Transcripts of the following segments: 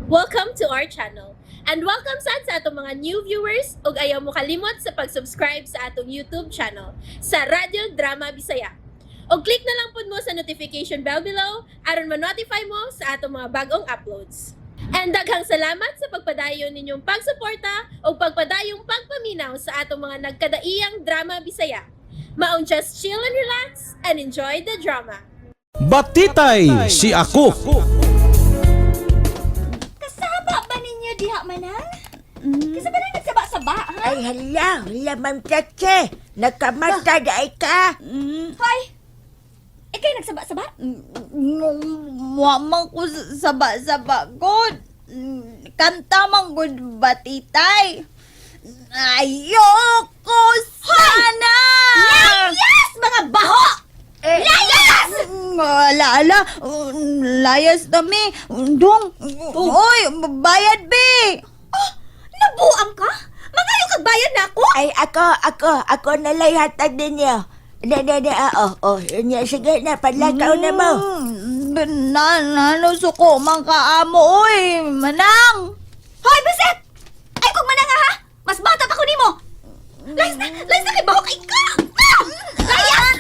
Welcome to our channel. And welcome sad sa atong mga new viewers ug ayaw mo kalimot sa pag-subscribe sa atong YouTube channel sa Radyo Drama Bisaya. Og click na lang pud mo sa notification bell below aron ma-notify mo sa atong mga bagong uploads. And daghang salamat sa pagpadayon ninyong pagsuporta ug pagpadayong pagpaminaw sa atong mga nagkadaiyang drama Bisaya. Maong just chill and relax and enjoy the drama. Batitay si ako. Kasaba ba ninyo diha, Manang? Kasi ba na nagsaba-saba, ha? Ay, hala, hala, Ma'am Chache. Nagkamata ay ka. Hoy! Ikay nagsaba-saba? Wa man ko saba-saba god. Kanta man gud batitay. Ayoko sana! Layas, mga baho! Eh, Layas! Ala, ala, layas dami. Dong, oy, bayad be. Oh, nabuang ka? Mangayo kag bayad na ako? Ay, ako, ako, ako nalay hatag ninyo. Na, na, na, oo, oh, oh. Sige na, panlakaw na mo. Na, na, suko man kaamo, oy, manang. Hoy, Biset! Ay, kung manang ha? Mas bata pa ko nimo! Layas na! Layas na kay baho kay ka! Ah! Layas!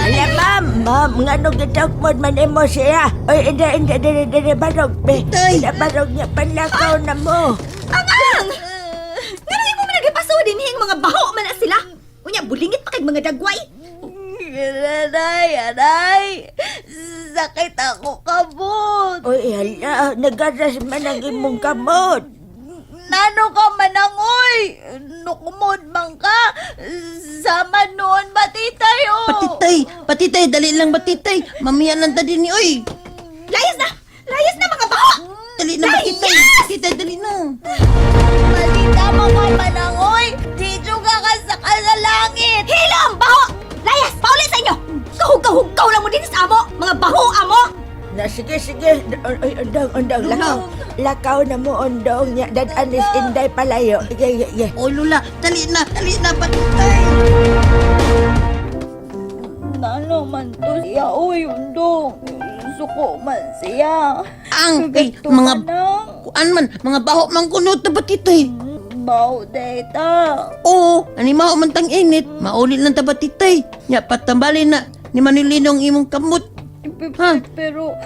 Hala, ma'am, ma'am, nga nung gitawag mo man mo siya. Oy, inda, inda, dere, dere, barog, be. Inda, barog niya, panlakaw na mo. Angang! Nga nang imo man nagpaso din hing mga baho man na sila. Unya bulingit pa kay mga dagway. Aray, aray. Sakit ako kabot. Oy, hala, nagaras man ang imong kamot. Nano ka manang, oy. Nukumod man ka. Sama noon, batitay, oh. Patitay, patitay, dali lang batitay. Mamiya lang ta din ni, oy. Layas na! Layas na mga baho! Dali na batitay. Batitay, dali na. Balita mo ka manang, oy. Dito ka kasakal sa langit. Hilom! Baho! Layas! Pauli sa inyo! Kahug-kahugkaw lang mo din sa amo! Mga baho amo! Na, sige, sige. Oy, ondong, ondong, lakaw. Lakaw na mo, ondong niya. Dadanis inday palayo. Sige, sige, sige. Oy, Lola, dali na batitay. Nano man to siya, oy, undong. Suko man siya. Ang, kay, Ganito mga, manang. kuan man, mga baho man kuno ta batitay. Baho data. Oo, ani mao man tang init, mauli lang ta batitay. Nya patambali na ni Manilino ang imong kamot. Ha? Pero,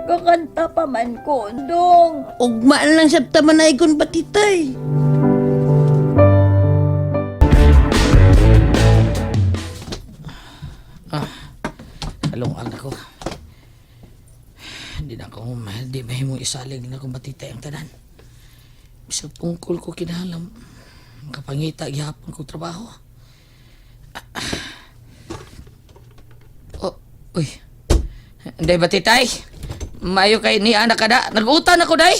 kakanta pa man ko, undong. Ugma lang sab ta manaygon batitay. Kalungan ako. Hindi na ako, hindi mahimong isalig na akong batitay ang tanan. Bisag tungkol ko kinahalam, makapangita gihapon kong trabaho. Ah, ah. Oh, uy. Hindi batitay. Mayo kay ni anak kada. Nag-utan ako day.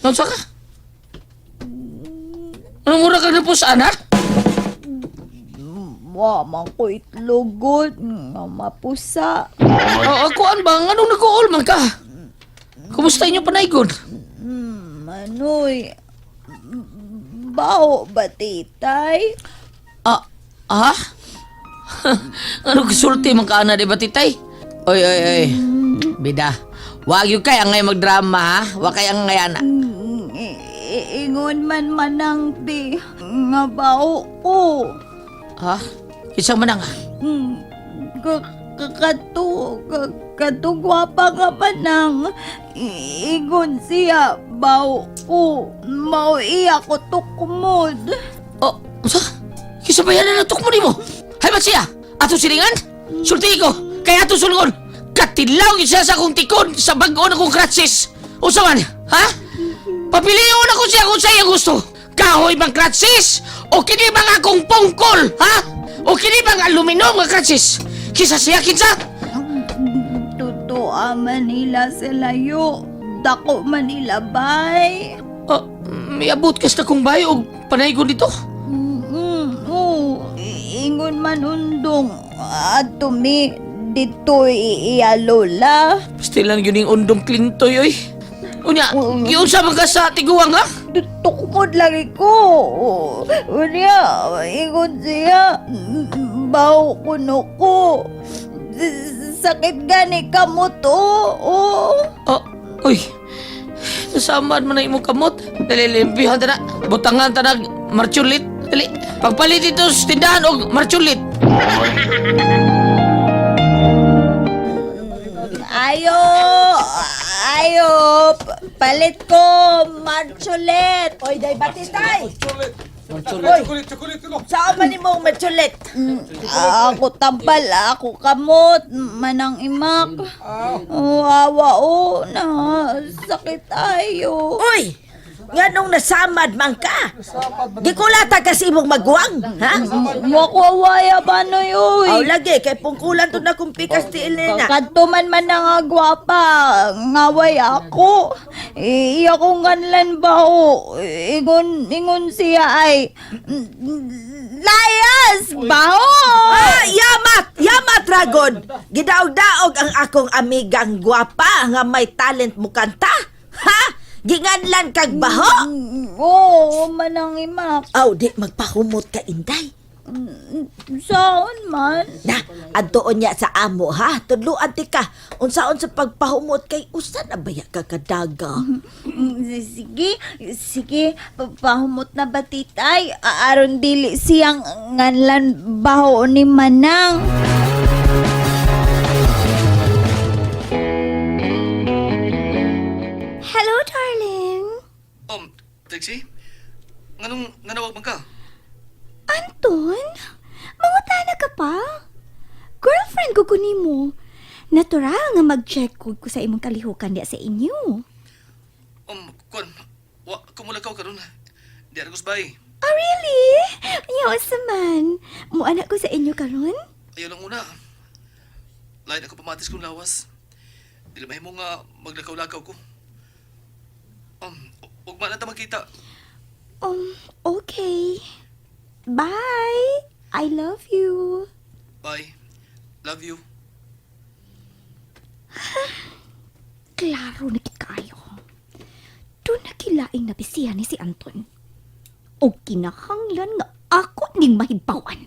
Nonsa ka? Anong mura ka na po sa anak? Wa man ko itlogod nga mapusa. Oh, ako ba? Anong nag-uol man ka? Kumusta inyong panaygon? Manoy, baho ba titay? Ah, ah? Ano kasulti man ka ana di ba titay? Oy, oy, oy. Bida. Wag yun kay angay magdrama ha. Wa kay angay ana. Ingon man manang ti, nga baho ko. Ha? Isang manang ah. Kato gwapa nga manang. Ingon siya, baho ko. Mao iya ko tukmod. Oh, unsa? Kisa ba yan na natukmo nimo? Hay ba siya? Ato silingan? Sulti ko. Kaya ato sulngon. Katilaw yun siya sa akong tikon sa bag-o na kong crutches. Unsa man? Ha? Papilion ako siya kung sa iya gusto. Kahoy bang crutches? O kini bang akong pungkol? Ha? O kini bang aluminum nga crutches? Kisa siya kinsa? Totoo Manila sa layo. Dako Manila bay. Oh, miabot kas na kong bayo og panaygon dito. Oo. Ingon man undong. Ato mi dito iya lola. Basta lang yun yung undong klintoy oy. Unya, yun sa mga sa tiguang ha? Tukmod lagi ko. Unya, ingon siya. Baw kuno ko. Sakit gani kamot oh. Oh. Oh, uy. Nasamad man na imong kamot. Dali, limpihan ta na. Butangan ta nag marchulit. Dali, pagpalit dito sa tindahan og marchulit. Ayo, ayo, palit ko, marchulet. Oy, day batitay. Oy, saan man imong matsulit? Ako tambal, ako kamot, manang imak. Oh, awa oh, na, sakit ayo. Uy! Nganong nasamad man ka? Gikulata kasi imong maguwang, ha? Wakwawaya ba no yoy? Aw lagi kay pungkulan to na kung pikas ti Elena. Kadto man man na nga gwapa, ngaway ako. Iya kong ganlan ba o? Ingon, ingon siya ay, layas, baho! Ah, yamat! Yamat, Dragon! Gidaog-daog ang akong amigang gwapa nga may talent mo kanta. Ha? Ginganlan kag baho? Oo, manang imak. Aw, di magpahumot ka, Inday. Saon man? Na, adtoon niya sa amo, ha? Tudluan ti ka. Unsaon sa pagpahumot kay usa na baya ka kadaga. Sige, sige, pahumot na ba titay? Aron dili siyang nganlan baho ni Manang. Hello, darling. Trixie? Nganong nanawag man ka? Anton? Mangutana ka pa? Girlfriend ko nimo. Natural nga mag-check ko sa imong kalihukan diya sa inyo. Kuan, wa kumulakaw karon. Di argos bay. Ah, really? Yaw sa man. Muanak ko sa inyo karon? Ayaw lang una. Lain ako pamatis kong lawas. Dili mahimo nga maglakaw-lakaw ko. Ugma na ta magkita. Okay. Bye. I love you. Bye. Love you. Klaro na gid kaayo. Doon na kilaing nabisihan ni si Anton. O kinahanglan nga ako ning mahibawan.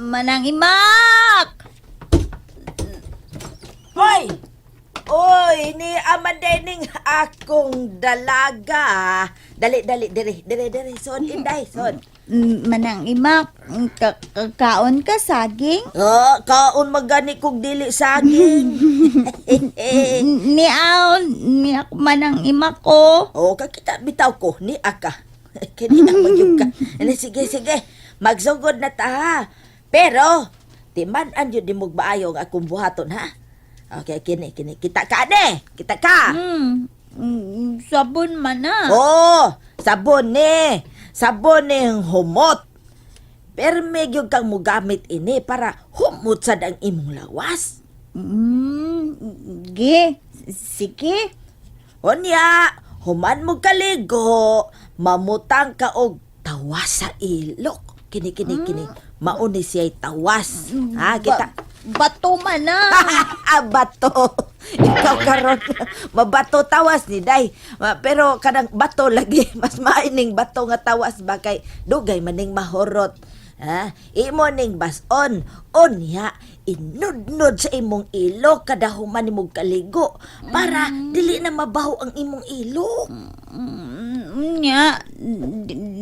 Manang imak! Hoy! Oy, ni Amadening akong dalaga. Dali, dali, diri, diri, diri. Son, Inday, son. Manang imak, kaon ka saging? Oh, kaon magani kog dili saging. Niaw, ni ako manang imak ko. Oh, kakita bitaw ko ni aka. Kini na magyug ka. Ano, sige, sige. Magsugod na ta ha. Pero timan-an yun di mo maayo ang akong buhaton ha. Okay, kini kini kita ka ne. Kita ka. Sabon man na. Oh, sabon ni. Sabon ni ang humot. Perme gyud kang mugamit ini para humot sad ang imong lawas. Ge, sige. Unya, human mo kaligo, mamutang ka og tawas sa ilok. Kini kini kini, mauni siya'y tawas. Ha, kita. Bato man na. Bato. Ikaw karon mabato tawas ni Day. Pero kanang bato lagi mas maining bato nga tawas ba kay dugay maning mahurot. Ha? Imo ning bason. Unya inudnod sa imong ilok kada human nimog kaligo para dili na mabaho ang imong ilok. Nya,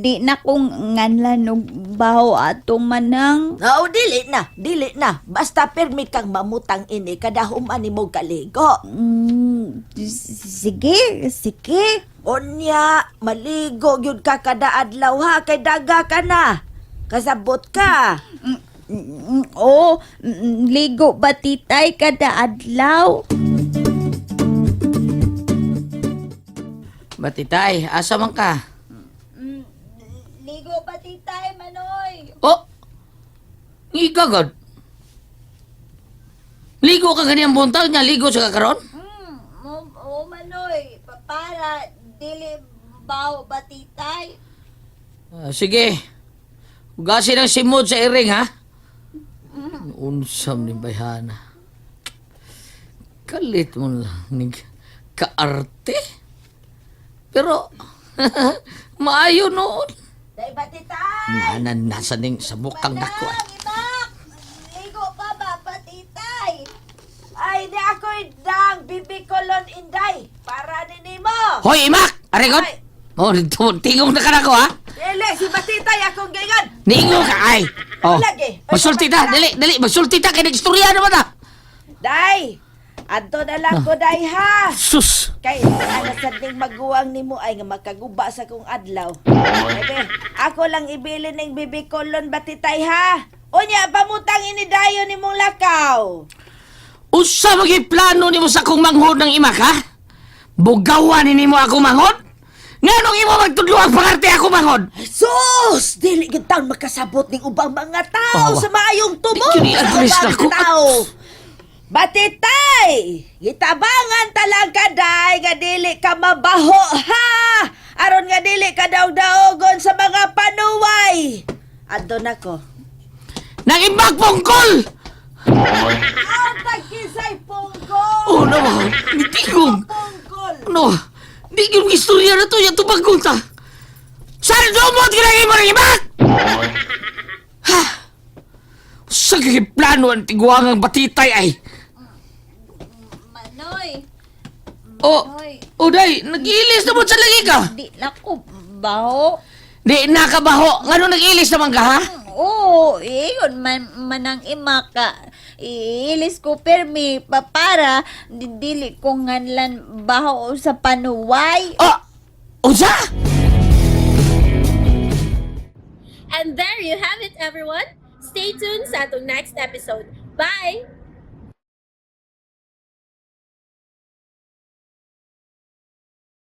di na kong nganlan og baho ato manang. Oo, dili na, dili na. Basta permit kang mamutang ini kada human nimog kaligo. Sige, sige. Unya, maligo gyud ka kada adlaw ha kay daga ka na. Kasabot ka. Oo, ligo ba titay kada adlaw? Batitay, asa man ka? Ligo ba titay, Manoy? Oh! Ngigagod. Ligo ka ganyan buntag niya, ligo sa kakaron? Oo, Manoy. Para dili baho ba titay? Ah, sige. Hugasin ang simod sa iring, ha? Unsam ni Bayhana. Kalit mo lang ni kaarte. Pero, maayo noon. Day batitay. Nanan nasa ning sa bukang dako ay. Imak! Ligo pa ba, patitay? Ay, di ako indang bibikolon inday. Para ni nimo. Hoy, Imak! Aregon! Ay. Oh, tingog na ka na ko, ha? Dili si batitay akong gayon. Niingo ka, ay! Oh. Lagi. Magsulti ta, dali, dali, magsulti ta, kay nagstorya naman ta! Day, adto na lang ko day ha. Sus! Kay ana sad ning maguwang nimo ay nga makaguba sa kong adlaw. Bebe, ako lang ibilin ning bibikolon batitay ha. Unya pamutang ini dayon nimong lakaw. Usa magi plano nimo sa akong manghod ng imak, ha? Bugawan ni nimo ako manghod? Nganong imo magtudlo ang pangarte ako manghod? Sus! Dili gid taon makasabot ning ubang mga tao Awa. sa maayong tubo. Di gyud i-address Sa ubang na ko. tao. Batitay! Gitabangan talang ka day nga dili ka mabaho ha! Aron nga dili ka daog-daogon sa mga panuway. Adto nako. Nang imak pungkol! Ang kisay punggol! Oh, no, nitingog! Punggol! No, di yung istorya na to, yung tubagong ta. Saan dumot ginagay mo ng imak? Ha? Sa plano ang tiguangang batitay ay. Manoy, O, o day, nag-ilis na mo sa lagi ka. di na ko baho. Di nakabaho, ngano nag-ilis naman ka ha? Oo, iyon man, manang imaka. Iilis ko permi pa para dili ko nganlan baho sa panuway. O, unsa? And there you have it, everyone. Stay tuned sa atong next episode. Bye!